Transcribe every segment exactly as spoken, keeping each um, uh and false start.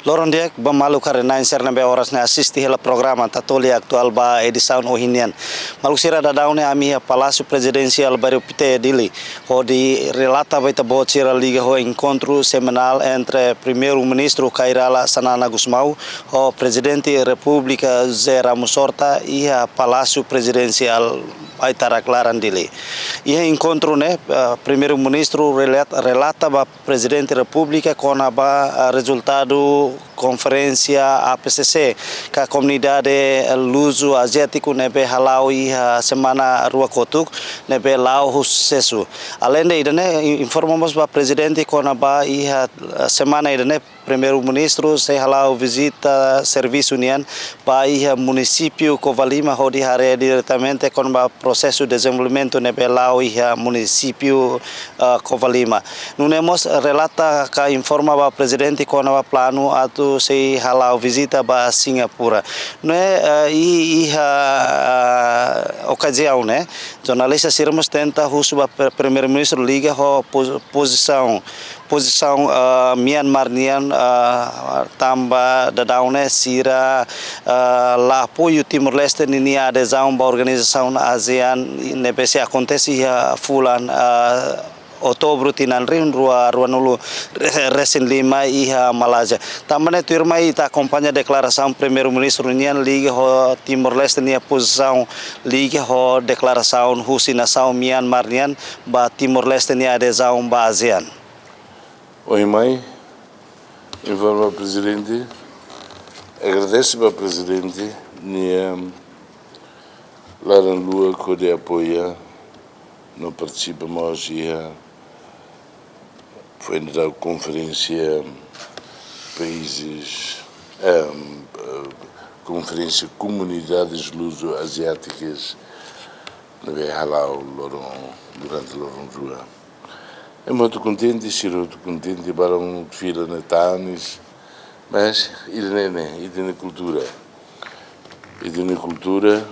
Loron di'ak ba maluk rona-na'in sira ne'ebé oras ne'e asiste hela programa Tatoli Atuál ba edisaun ohin nian. Maluk sira, daudaun ne'e ami iha Palásiu Prezidensiál Bairru Pité, Dili, hodi relata ba ita-boot sira liga ho enkontru semanál entre Primeiru-Ministru Kay Rala Xanana Gusmão ho Prezidente Repúblika José Ramos Horta iha Palásiu Prezidensiál Baitarak Laran, Dili. Iha enkontru ne'e, eh, Primeiru-Ministru relat-, relata ba Prezidente Repúblika kona-ba, ah, rezultadu konferénsia A P C C ka Komunidade Luzu-Aziátiku ne'ebé hala'o iha semana rua kotuk ne'ebé la'o ho susesu. Aleinde ida-ne'e, in-, informa mós ba Prezidente kona-ba iha, ah, semana ida-ne'e Primeiru-Ministru sei hala'o vizita servisu nian ba iha munisípiu Covalima hodi haree diretamente kona-ba prosesu dezenvolvimentu ne'ebé la'o iha munisípiu, ah, Covalima. Nune'e mós relata ka informa ba Prezidente kona-ba planu atu sei hala'o vizita ba Singapura. Ne'e, ah, i-, iha, ah, okaziaun ne'e, jornalista sira mós tenta husu ba Pre-, Primeiru-Ministru liga ho poz-, pozisaun, pozisaun, ah, Myanmar nian, ah, tanba daudaun ne'e sira, ah, la apoiu Timor-Leste ninia adezaun ba organizasaun ASEAN ne'ebé sei akontese iha fulan, ah, Outubru tinan rihun rua ruanulu re-, resin lima iha Malázia. Tanba ne'e tuirmai ita akompaña deklarasaun Primeiru-Ministru nian liga ho Timor-Leste nia pozisaun liga ho deklarasaun husi nasaun Myanmar nian ba Timor-Leste nia adezaun ba ASEAN. Ohin mai, informa Prezidente, agradese ba Prezidente nia laran-luak hodi apoia no partisipa mós iha foin daudaun konferénsia países, em, eh, konferénsia Comunidades Luso-Asiáticas ne'ebé hala'o loron, durante loron rua. Ema hotu kontente, sira hotu kontente, balun fila ne'e tanis, mas ida-ne'e, ne'e, ida-ne'e kultura. Ida-ne'e kultura,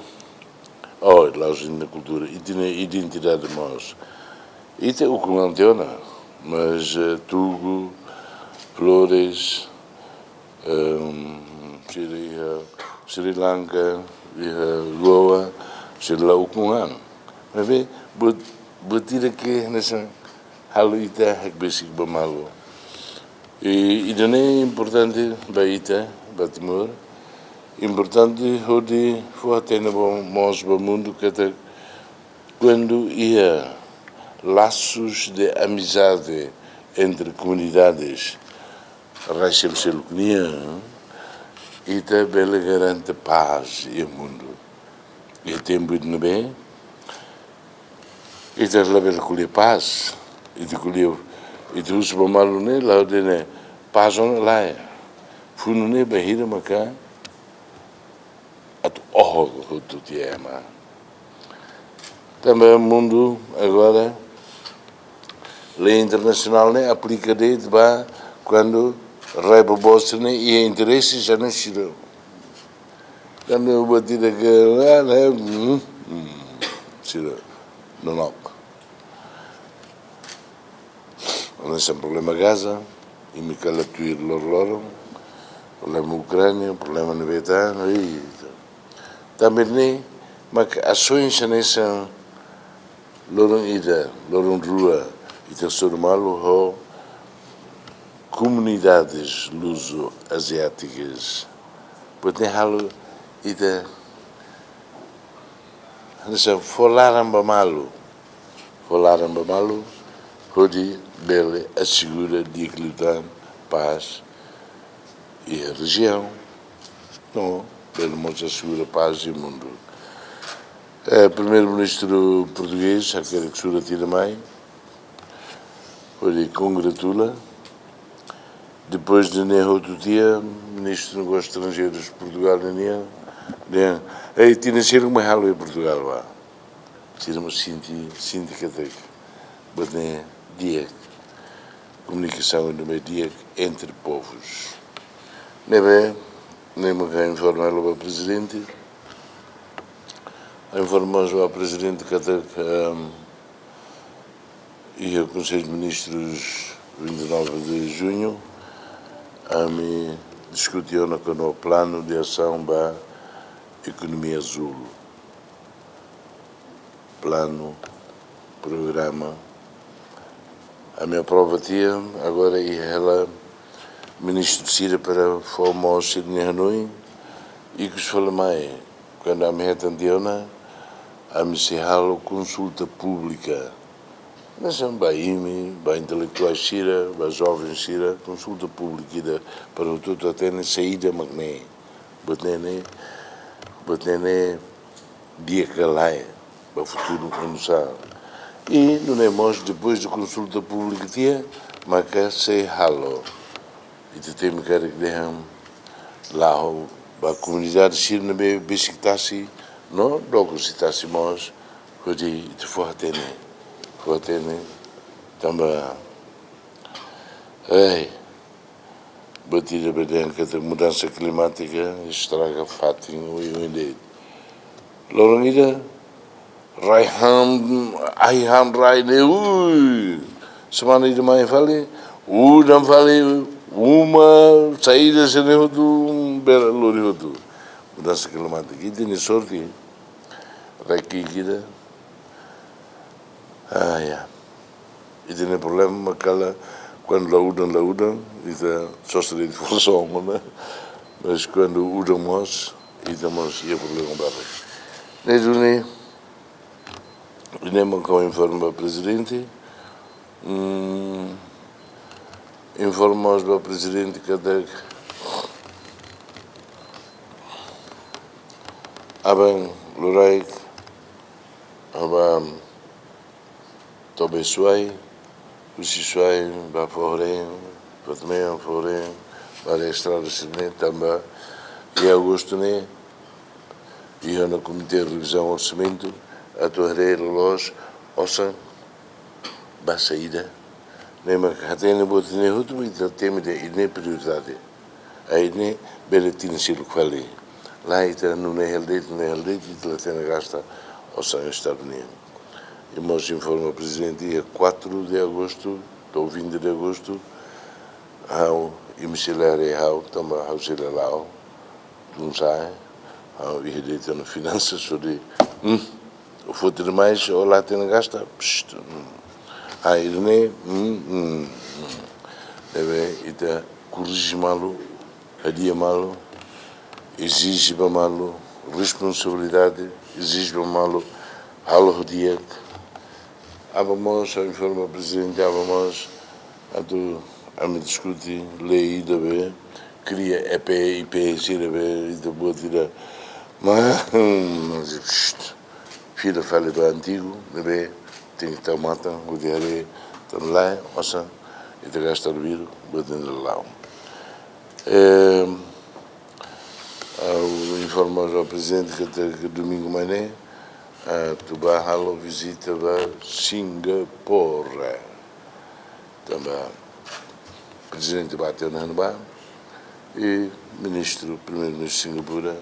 oh, la'ós ida-ne'e kultura, ida-ne'e identidade mós. Ita ukun-an tiha ona, mas, eh, tugu, flores, em, sira iha Sri Lanka, iha Goa, sira la ukun-an. Maibé, buat, buat ida ke hanesan halo ita hakbesik ba malu. I ida-ne'e importante ba ita, ba Timor. Importante hodi fó-hatene ba, mós ba mundu katak kuandu iha laços de amizade entre comunidades rai seluk-seluk nian, ita bele garante pás iha mundu. Iha tempu ida ne'ebé ita labele ko'alia pás, ita ko'alia, ita husu ba malu ne'e, la'o dehan ne'e pás ona, lae. Funu ne'e bainhira maka atu oho hotu tiha ema. Tanba mundu agora, lei internasionál ne'e aplika de'it ba kuandu rai boboot ne'e iha interese, hanesan ne'e sira. Kuandu buat ida ke la, la, hmm, hmm, sira nonook. Hanesan problema Gaza, imi kala tuir loroloron, problema Ukránia, problema ne'ebé tan, i tanba ne'e, mak asoens hanesan loron ida, loron rua, ita hasoru malu ho komunidades luso-asiáticas. Buat ne'e halo ita hanesan fó laran ba malu. Fó laran ba malu, hodi bele asegura di'ak liután pás iha rejiaun, no bele mós asegura pás iha mundu. Eh, Primeiru-Ministru portugés hakerek sura tiha mai, hodi kongratula. Depois de ne'e hotu tiha, Ministru Negósius Estranjeirus Portugál nian, dehan, ei, ita-nia sira mai halo iha Portugál ba. Sira mós sente, sente katak buat ne'e di'ak, komunikasaun ne'ebé di'ak entre povos. Ne'ebé, ne'e mak ha'u informa hela ba Prezidente, informa ba Prezidente katak, ehm, iha Konsellu Ministrus vinte e nove de junho, ami diskute ona kona-ba planu de asaun ba ekonomia azúl. Planu, programa. Ami aprova tiha, agora iha hela ministru sira para fó mós sira-nia hanoin, ikus fali mai, kuandu ami hetan tiha ona, ami sei halo konsulta públika. Hanesan ba imi, ba intelektuál sira, ba joven sira, konsulta públika ida para hotu-hotu hatene saida mak ne'e. Buat ne'e, buat ne'e di'ak ka lae ba futuru oinsá. I nune'e mós depois de konsulta públika tiha, maka sei halo. Ita temi karik dehan la'o ba komunidade sira ne'ebé besik tasi, no dook husi tasi mós, hodi ita fó hatene, fó hatene, tanba, eh, buat ida be dehan katak mudansa klimátika estraga fatin oioin de'it. Loron ida, rai-han, ahi-han rai ne'e, ui. Semana ida mai fali, udan fali, uma, saida sira-ne'e hotu, bele lori hotu. Mudansa klimátika. Ita-nia sorte, rai-ki'ik ida. Ah, ya. Ita-nia problema mak kala, kuandu la udan, la udan, ita sosa de'it fó-soon, ne'e? Mas kuandu udan mós, ita mós iha problema barak. Ne'e duni, ne'e mak ha'u informa ba prezidente, hmm, informa mós ba prezidente katak aban loraik, aban tobe Suai, husi Suai ba Foho-reen, Fatumean, Foho-reen, ba estrada sira-ne'e, tanba iha agostu ne'e, iha ona komité revizaun orsamentu, atu haree loloos osan ba saida. Ne'e mak hatene buat ne'e hotu, ita temi dehan ida-ne'e prioridade. Ai ne'e bele tinan seluk fali. Lae, ita nune'e hela de'it, nune'e hela de'it, ita la hatene gasta osan Estadu nian. I mós informa prezidente, dia quatro de agosto, to'o vinte de agosto, ha'u, imi sei la haree ha'u, tanba ha'u sei la la'o. Tun sa'e, ha'u iha de'it ona finansas, só de, hmm, o foti demais, o la hatene gasta, pst, hmm. Ah, ida-ne'e, hmm, hmm, hmm. Ne'ebé ita korrije malu, hadi'a malu, ezije ba malu, responsabilidade, ezije ba malu, halo ho di'ak. Aban mós, ha'u informa prezidente, aban mós, atu ami diskute lei ida be, kria E P, I P sira be, ita buat ida. Mas, mas, pst, fila fali ba antigu, ne'ebé tenke tau matan, hodi haree, tan lae, osan, ita gasta rubidu, buat ida la'o. Eh, ha'u informa ba prezidente katak domingu mai ne'e, atu bá halo vizita ba Singapura. Tanba prezidente bá tiha ona ne'ebá, i ministru, primeiru-ministru Singapura,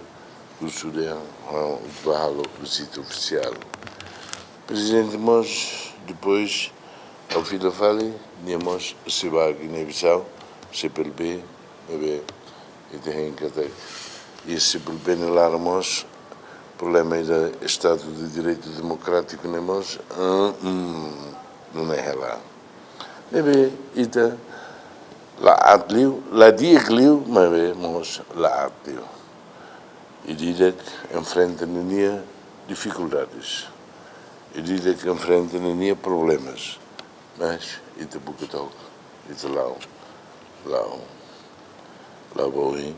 husu dehan, ah, bá halo vizita ofisiál. Prezidente mós, depois, ha'u fila fali, nia mós sei bá Guiné-Bissau, C P L P, ne'ebé, ita hein katak, iha C P L P nia laran mós, problema ida Estadu de Direitu Demokrátiku ne'e mós, hum, hum, nune'e hela. Ne'ebé, ita, la aat liu, la di'ak liu, maibé mós la aat liu. Ida-idak enfrenta ninia difikuldades. Ida-idak enfrenta ninia problemas. Mas ita buka took, ita la'o, la'o, la'o ba oin.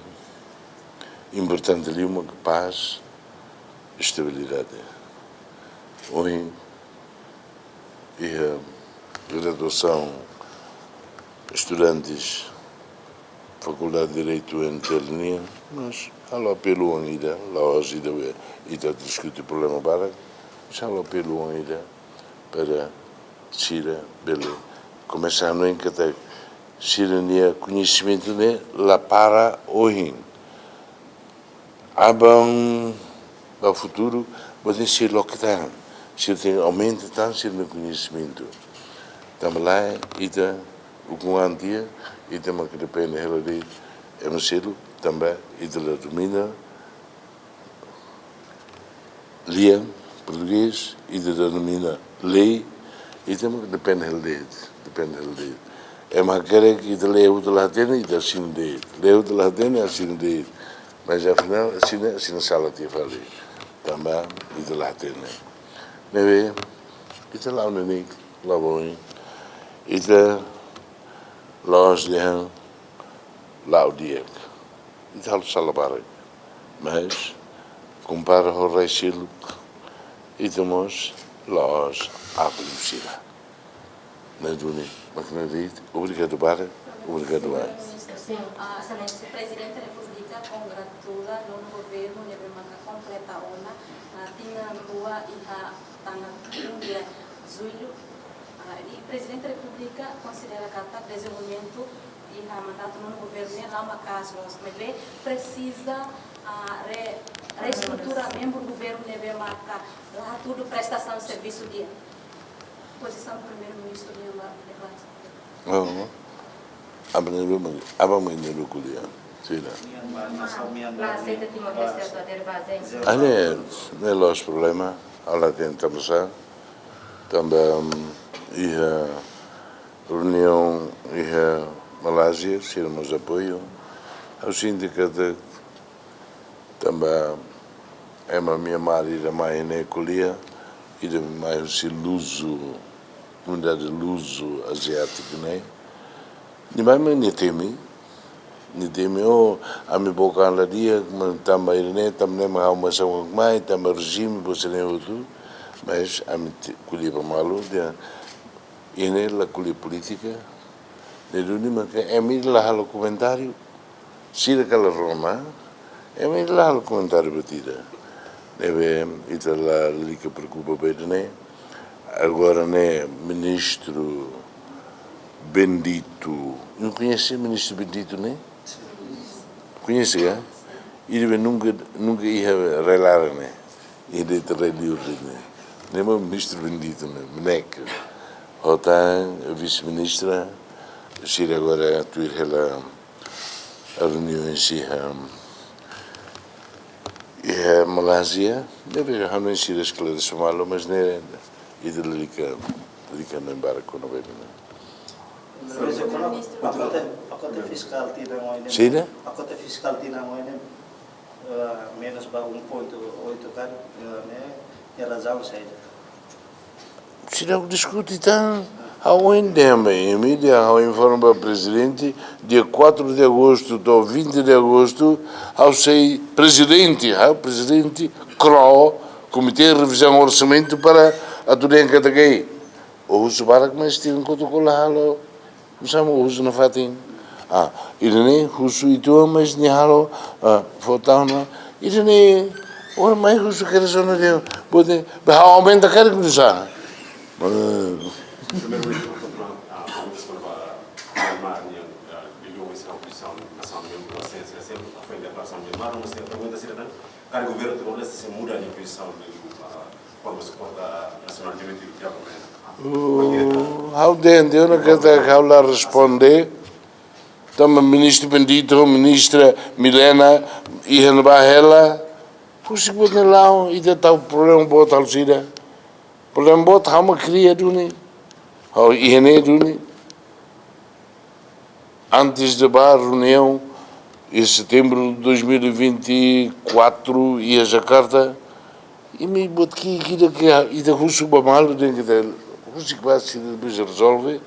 Importante liu mak pás, estabilidade. Ohin iha graduasaun estudantes Fakuldade de Direitu N T L nian, mas halo apelu oan ida, la'ós ida be ita diskute problema barak, mas halo apelu oan ida para sira bele komesa hanoin katak sira-nia koñesimentu ne'e la para ohin. Aban ba futuru, buat ne'e sei loke tan, sira tenke aumenta tan sira-nia koñesimentu. Tanba lae, ita ukun-an tiha, ita mak depende hela de'it ema seluk, Tanba ita la domina lian portugés, ita la domina lei, ita mak depende hela de'it, depende hela de'it. Ema hakerek ita lee hotu la hatene, ita asina de'it. Lee hotu la hatene, asina de'it. Mas afinál, asina, asina sala tiha fali. Tanba ita la hatene. Ne'ebé, ita la'o neineik, la'o oin. Ita la'ós dehan la'o di'ak. Ita halo sala barak. Mas, kompara ho rai seluk, ita mós la'ós aban liu sira. Ne'e duni, mak ne'e de'it, obrigadu barak, obrigadu barak. Sin, ah, Exelénsia Prezidente Repúblika kongratula nonu governu ne'ebé maka kompleta ona, ah, tinan rua iha tanggal um de julho. Ah, i Prezidente Repúblika konsidera katak dezenvolvimentu iha mandatu nonu governu ne'e la'o maka'as loos, maibé presiza, ah, re-, reestrutura membru governu ne'ebé maka la hatudu prestasaun servisu di'ak. Pozisaun Primeiru-Ministru nian ba debate. Oh. Aban-bainrua, aban-bainrua ko'alia. Sira. Mianmar, nasaun Mianmar. La aseita Timor-Leste atu adere ba ASEAN. Ne'e, ne'e la'ós problema. Ha'u la hatene tanbasá. Tanba, mm, iha reuniaun iha Malázia, sira mós apoiu. Ha'u sente katak tanba ema Mianmar ida mai ne'e ko'alia, ida mai husi luzu, komunidade luzu aziátiku ne'e. Nia mai mak nia temi, nia temi, oh, ami book an la di'ak, mas tanba ida-ne'e, tanba ne'e mak ha'u mai, tanba rejime, boot sira-ne'e hotu, mas ami te-, ko'alia ba malu, dehan, ida-ne'e la ko'alia polítika, ne'e duni maka ema ida la halo komentáriu, sira kala rona, ema ida la halo komentáriu buat ida. Ne'ebé ita lalika preokupa ba ida-ne'e. Agora ne'e Ministru Bendito. Imi koñese Ministru Bendito ne'e? Koñese ka? Ida be nunka, nunka iha rai laran ne'e. Ida iha rai liur ne'e. Ne'e mak Ministru Bendito ne'e, MNEK. Ho tan Vise-Ministra, sira agora tuir hela reuniaun iha, iha Malázia, ne'ebé ha'u hanoin sira esklarese malu, mas ne'e ita lalika, lalika hanoin barak kona-ba ida-ne'e. Luis, pakote, pakote fiskál tinan oin ne'e. Sira? Pakote fiskál tinan oin ne'e, eh, menus ba um ponto oito kan, eh, ne'e, nia razaun saida? Sira diskute tan, ha'u ohin dehan ba imi, dehan ha'u informa ba Prezidente, dia quatro de agosto to'o vinte de agosto, ha'u sei prezidente, ha'u prezidente, kro, Komité Revizaun Orsamentu para atu dehan katak, ó husu barak, mas tinan kotuk ó la halo, oinsá mak ó husu nafatin. Ah, ida-ne'e husu uitoan, mas nia halo, ah, fó tau ona. Ida-ne'e, ó mai husu kedas ona de'it, buat ne'e, be ha'u aumenta karik oinsá. Ah. Primeiru-Ministru, ah, perguntas kona-ba Myanmar nian, ah, liuliu oinsá pozisaun nasaun membru ASEAN, se ASEAN, foin deklarasaun Myanmar, mas iha pergunta sira tan, karik governu Timor-Leste sei muda nia pozisaun liuliu, ah, forma suporta nasionál direitu di'ak. Oh, ha'u dehan tiha ona katak ha'u la responde. Tanba Ministru Bendito, Ministra Milena, iha ne'ebá hela. Husik buat ne'e la'o, ita tau problema boot halo sira. Problema boot ha'u mak kria duni. Ha'u iha ne'e duni. Antes de bá reuniaun, em setembro de dois mil e vinte e quatro, iha Jakarta, imi buat ki'ik ida ke ita husu ba malu dehan katak husik bá sira depois rezolve,